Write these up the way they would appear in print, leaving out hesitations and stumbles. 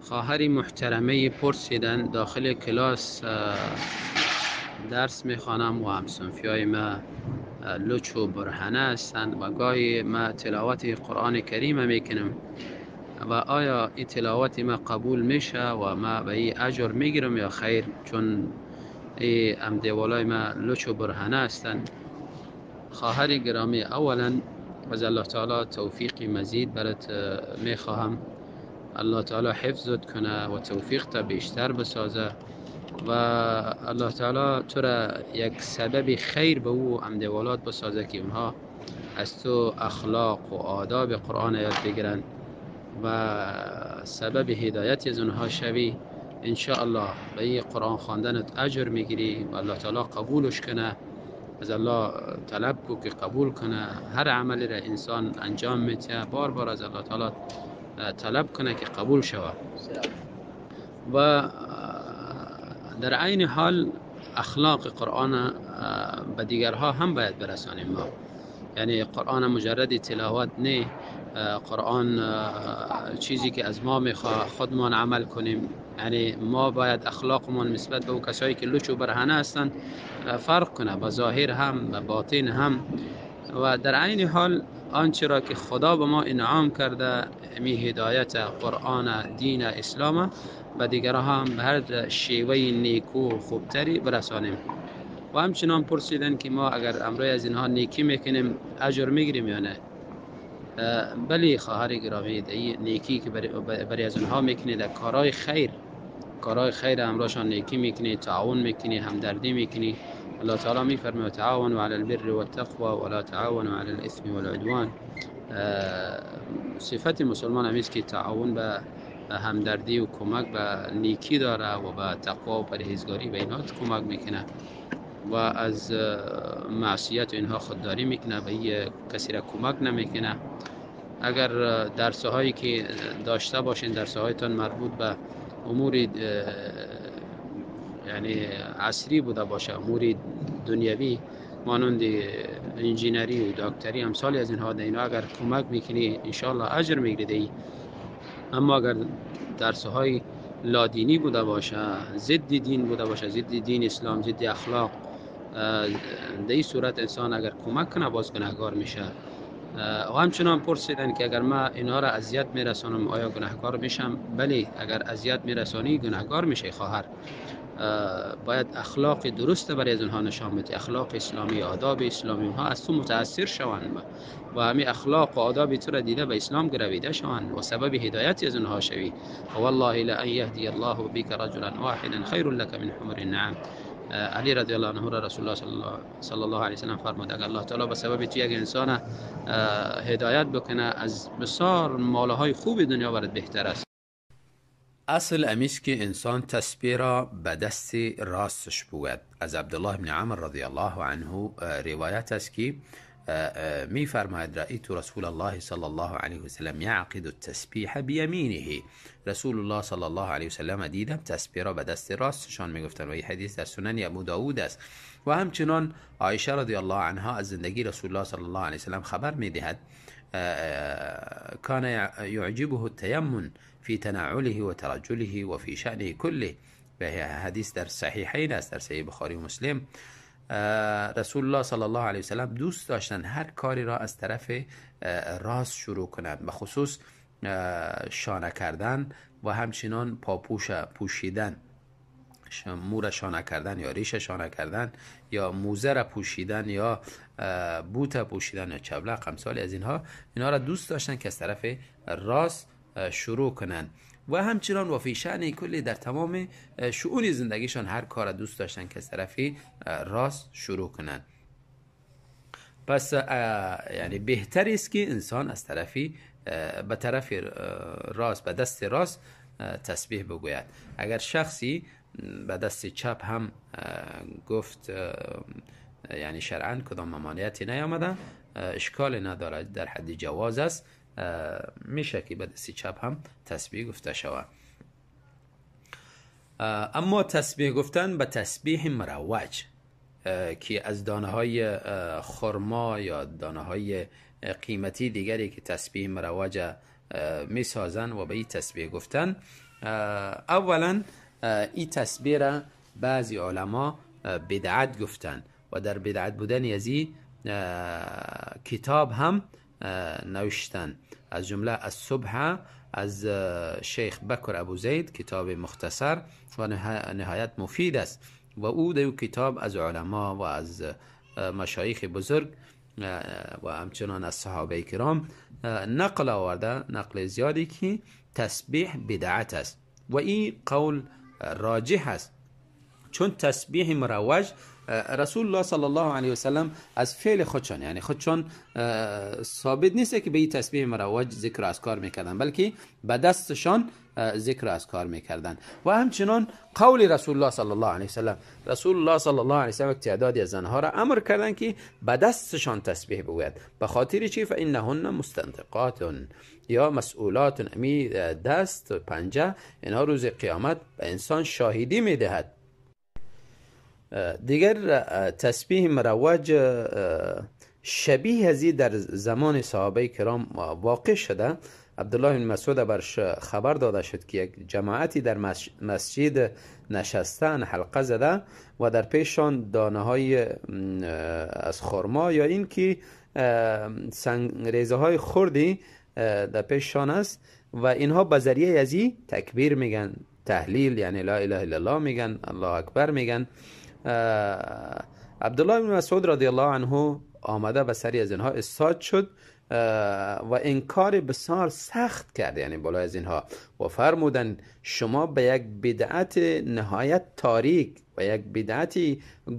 خواهری محترمه پرسیدن داخل کلاس درس میخوانم و همصنفیای ما لچ و برهنه هستند و گاهی ما تلاوت قرآن کریم میکنم و آیا این تلاوت ما قبول میشه و ما به این اجر میگیرم یا خیر، چون این همدیوالای ما لچ و برهنه هستند. خواهر گرامی، اولا از الله تعالی توفیق مزید برات میخواهم. الله تعالی حفظت کنه و توفیق تا بیشتر بسازه و الله تعالی تو را یک سبب خیر به او همدیوالات بسازه که اونها از تو اخلاق و آداب قرآن یاد بگیرن و سبب هدایت از اونها شوی. ان شاء الله به این قرآن خواندنت اجر میگیری و الله تعالی قبولش کنه. از الله طلب کو که قبول کنه. هر عملی را انسان انجام میده بار بار از الله تعالی طلب کنه که قبول شود. و در عین حال اخلاق قرآن به دیگرها هم باید برسانیم ما. یعنی قرآن مجرد تلاوت نه، قرآن چیزی که از ما میخواه خودمان عمل کنیم. یعنی ما باید اخلاقمان نسبت به او کسایی که لچ و برهنه هستند فرق کنه، با ظاهر هم و باطن هم. و در عین حال آنچه را که خدا به ما انعام کرده، می هدایت قرآن، دین اسلام، به دیگرها هم به هر شیوه نیکو و خوبتری برسانیم. و همچنان پرسیدن که ما اگر امرای از اینها نیکی میکنیم اجر میگیریم یا نه. بلی خواهر گرامی، نیکی که برای از اونها میکنی در کارهای خیر، کارهای خیر امراشان نیکی میکنی، تعاون میکنی، همدردی میکنی. الله تعالی میفرماید تعاونوا علی البر والتقوى ولا تعاونوا علی الاثم والعدوان. صفت مسلمان همیست که تعاون به همدردی و کمک به نیکی داره و به تقوا و پرهیزگاری به اینها کمک میکنه و از معصیت اینها خودداری میکنه و کسی را کمک نمیکنه. اگر درس هایی که داشته باشین، درس هایتان مربوط به امور یعنی عصری بوده باشه، امور دنیوی مانند انجینری و دکتری امثال از اینها، اینها اگر کمک میکنی انشالله اجر میگیری. اما اگر درس های لادینی بوده باشه، ضد دین بوده باشه، ضد دین اسلام، ضد اخلاق، در این صورت انسان اگر کمک کنه باز گناهکار میشه. و همچنان پرسیدن که اگر ما اینها را اذیت میرسانم آیا گناهکار میشم؟ بله، اگر اذیت میرسانی گناهکار میشه خواهر. باید اخلاق درست برای از اونها نشان بدی، اخلاق اسلامی، آداب اسلامی، اونها از تو متاثر شوند و همین اخلاق و آداب تو را دیده به اسلام گرویده شوند و سبب هدایت از اونها شوی. والله لان یهدی الله بک رجلا واحدا خیر لك من حمر النعم. علی رضی الله عنه را رسول الله صلی الله علیه وسلم فرمود اگر الله تعالی به سبب تو یک انسان هدایت بکنه از بسیار مالهای خوب دنیا برات بهتر است. اصل امیست که انسان تسبیح را به دست راستش بگوید. از عبدالله بن عمر رضی الله عنه روایت است که می فرماید رأیت رسول الله صلی الله علیه وسلم یعقد التسبیح بیمینه. رسول الله صلی الله علیه وسلم دیدم تسبیح را به دست راستشان میگفتند و این حدیث در سنن ابو داود است. و همچنان عایشه رضی الله عنها از زندگی رسول الله صلی الله علیه وسلم خبر میدهد كان يعجبه التيمن في تنعله وترجله وفي شأنه كله. و حدیث در صحیحین است، در صحیح بخاری و مسلم. رسول الله صلی الله علیه وسلم دوست داشتن هر کاری را از طرف راست شروع کنند، به خصوص شانه کردن و همچنان پاپوش پوشیدن، مور شانه کردن یا ریش شانه کردن یا موزه را پوشیدن یا بوت پوشیدن یا چبلق، امثال از اینها، اینها را دوست داشتن که از طرف راست شروع کنند. و همچنان و فی شأن کلی، در تمام شؤون زندگیشان هر کار دوست داشتن که از طرف راست شروع کنند. پس یعنی بهتر است که انسان از طرفی به طرف راست، به دست راست تسبیح بگوید. اگر شخصی به دست چپ هم گفت، یعنی شرعا کدام ممانعتی نیامده، اشکال ندارد، در حد جواز است، میشه که به دست چپ هم تسبیح گفته شود. اما تسبیح گفتن به تسبیح مروج که از دانه های خرما یا دانه های قیمتی دیگری که تسبیح مروج می سازن و به این تسبیح گفتن، اولا این تسبیح را بعضی علما بدعت گفتن و در بدعت بودن ازی کتاب هم نوشتن، از جمله الصبح از شیخ بکر ابو زید، کتاب مختصر و نهایت مفید است و او در کتاب از علما و از مشایخ بزرگ و همچنان از صحابه کرام نقل آورده، نقل زیادی که تسبیح بدعت است و این قول راجح است، چون تسبیح مروج رسول الله صلی الله علیه و سلم از فعل خودشان، یعنی خودشان ثابت نیست که به این تسبیح مروج ذکر اذکار میکردن، بلکه به دستشان ذکر اذکار میکردن. و همچنان قول رسول الله صلی الله علیه و سلم، رسول الله صلی الله علیه و سلم تعدادی از زنها را امر کردن که به دستشان تسبیح بگوید، به خاطر چی؟ فانهن مستنطقات یا مسئولات، امی دست و پنجه اینها روز قیامت به انسان شاهدی میدهد. دیگر تسبیح مروج شبیه ازی در زمان صحابه کرام واقع شده. عبدالله بن مسعود برش خبر داده شد که یک جماعتی در مسجد نشستن، حلقه زده و در پیشان دانه های از خرما یا اینکه سنگریزه های خردی در پیششان است و اینها به ذریعه ازی تکبیر میگن، تهلیل یعنی لا اله الا الله میگن، الله اکبر میگن. عبدالله بن مسعود رضی الله عنه آمده به سری از اینها استاد شد و انکار بسیار سخت کرد، یعنی بالای از اینها، و فرمودن شما به یک بدعت نهایت تاریک و یک بدعت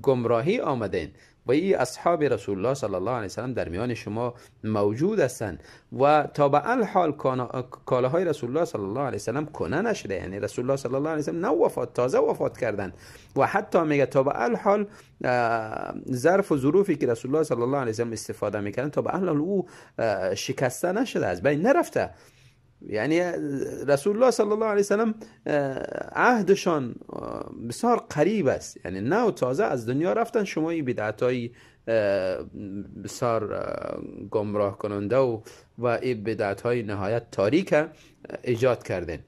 گمراهی آمدین و این اصحاب رسول الله صلی الله علیه وسلم در میان شما موجود هستند و تا به الحال کالاهای رسول الله صلی الله علیه وسلم کنه نشده، یعنی رسول الله صلی الله علیه وسلم نو وفات، تازه وفات کردن و حتی میگه تا به الحال ظرف و ظروفی که رسول الله صلی الله علیه وسلم استفاده میکردن تا به الحال او شکسته نشده، از بین نرفته. یعنی رسول الله صلی الله علیه وسلم عهدشان بسیار قریب است، یعنی نو تازه از دنیا رفتن، شما این بدعت‌های بسیار گمراه کننده و این بدعت‌های نهایت تاریک ایجاد کردن.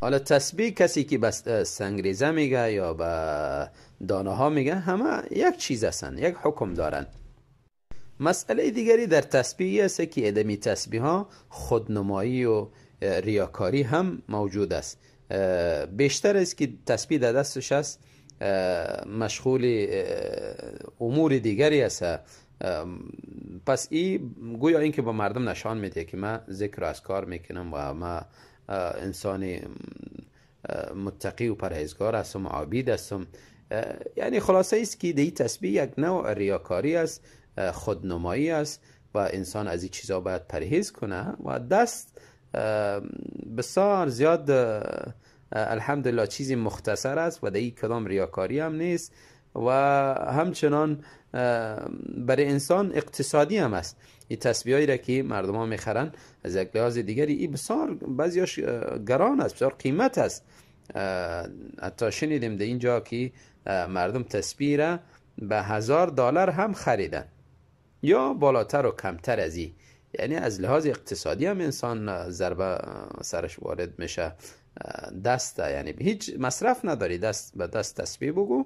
حالا تسبیح کسی که بس سنگریزه میگه یا به دانه ها میگه، همه یک چیز هستن، یک حکم دارن. مسئله دیگری در تسبیح است که ادمی تسبیح ها خودنمایی و ریاکاری هم موجود است. بیشتر است که تسبیح در دستش است مشغول امور دیگری است، پس این گویا اینکه با مردم نشان میده که من ذکر اذکار میکنم و من انسان متقی و پرهیزگار هستم، عابد هستم. یعنی خلاصه است که دی تسبیح یک نوع ریاکاری است، خودنمایی است و انسان از این چیزا باید پرهیز کنه و دست بسیار زیاد الحمدلله چیزی مختصر است و در این کدام ریاکاری هم نیست و همچنان برای انسان اقتصادی هم است. این تسبیحایی را که مردم ها میخرن از یک لحاظ دیگری این بسیار بعضیاش گران است، بسیار قیمت است. حتی شنیدیم در اینجا که مردم تسبیح را به $1000 هم خریدن یا بالاتر و کمتر از این. یعنی از لحاظ اقتصادی هم انسان ضربه سرش وارد میشه. دست یعنی هیچ مصرف نداری، دست به دست تسبیح بگو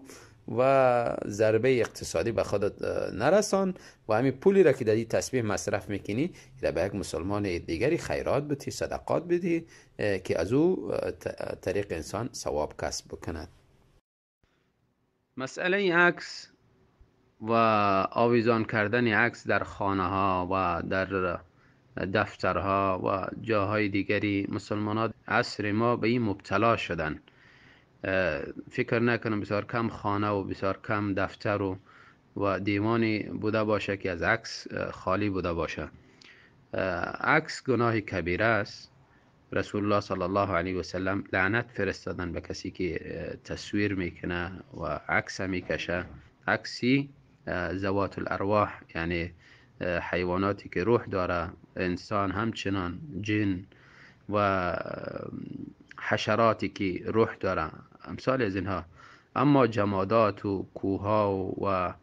و ضربه اقتصادی به خودت نرسان و همین پولی را که در این تسبیح مصرف میکنی را به یک مسلمان دیگری خیرات بدی، صدقات بدی که از او طریق انسان ثواب کسب بکند. مسئله عکس و آویزان کردن عکس در خانه ها و در دفترها و جاهای دیگری، مسلمان ها عصر ما به این مبتلا شدن. فکر نکنم بسیار کم خانه و بسیار کم دفتر و دیوانی بوده باشه که از عکس خالی بوده باشه. عکس گناه کبیره است. رسول الله صلی الله علیه و سلم لعنت فرستادن به کسی که تصویر میکنه و عکس میکشه. عکسی ذوات الارواح، یعنی حیواناتی که روح داره، انسان همچنان، جن و حشراتی که روح داره، امثال از اینها. اما جمادات و کوها و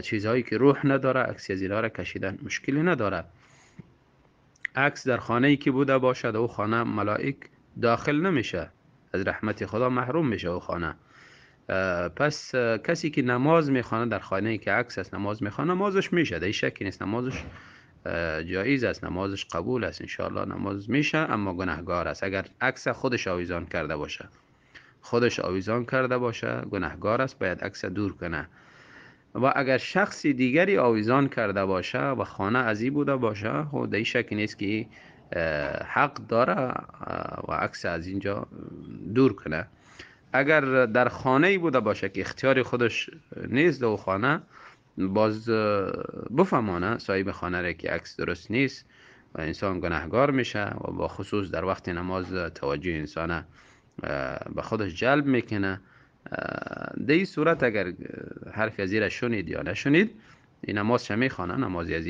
چیزهایی که روح نداره، عکسی از اینها را کشیدن مشکلی نداره. عکس در خانه‌ای که بوده باشد او خانه ملائک داخل نمیشه، از رحمت خدا محروم میشه او خانه. پس کسی که نماز میخوانه در خانه که عکس است نماز میخوانه، نمازش میشه، در شکی نیست، نمازش جایز است، نمازش قبول است، انشاءالله نماز میشه، اما گناهگار است. اگر عکس خودش آویزان کرده باشه، خودش آویزان کرده باشه گناهگار است، باید عکس دور کنه. و اگر شخص دیگری آویزان کرده باشه و خانه ازی بوده باشه، خب در شکی نیست که حق داره و عکس از اینجا دور کنه. اگر در خانه بوده باشه که اختیار خودش نیست در خانه، باز بفهمانه صاحب خانه را که عکس درست نیست و انسان گناهگار میشه و با خصوص در وقت نماز توجه انسان به خودش جلب میکنه. در این صورت اگر حرف از را شنید یا نشنید، این نماز چه میخوانه، نماز از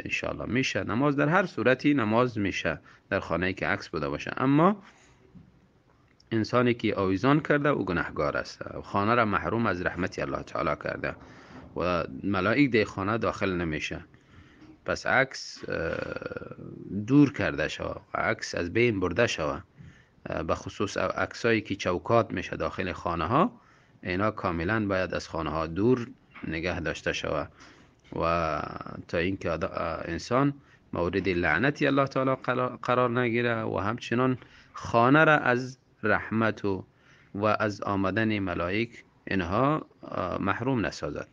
انشاءالله میشه. نماز در هر صورتی نماز میشه در خانه که عکس بوده باشه، اما انسانی که آویزان کرده او گناهگار است، خانه را محروم از رحمت الله تعالی کرده و ملائک در خانه داخل نمیشه. پس عکس دور کرده شوه و عکس از بین برده شوه، به خصوص عکسایی که چوکات میشه داخل خانه ها، اینا کاملا باید از خانه ها دور نگه داشته شوه و تا اینکه انسان مورد لعنت الله تعالی قرار نگیره و همچنان خانه را از رحمت و از آمدن ملائک اینها محروم نسازد.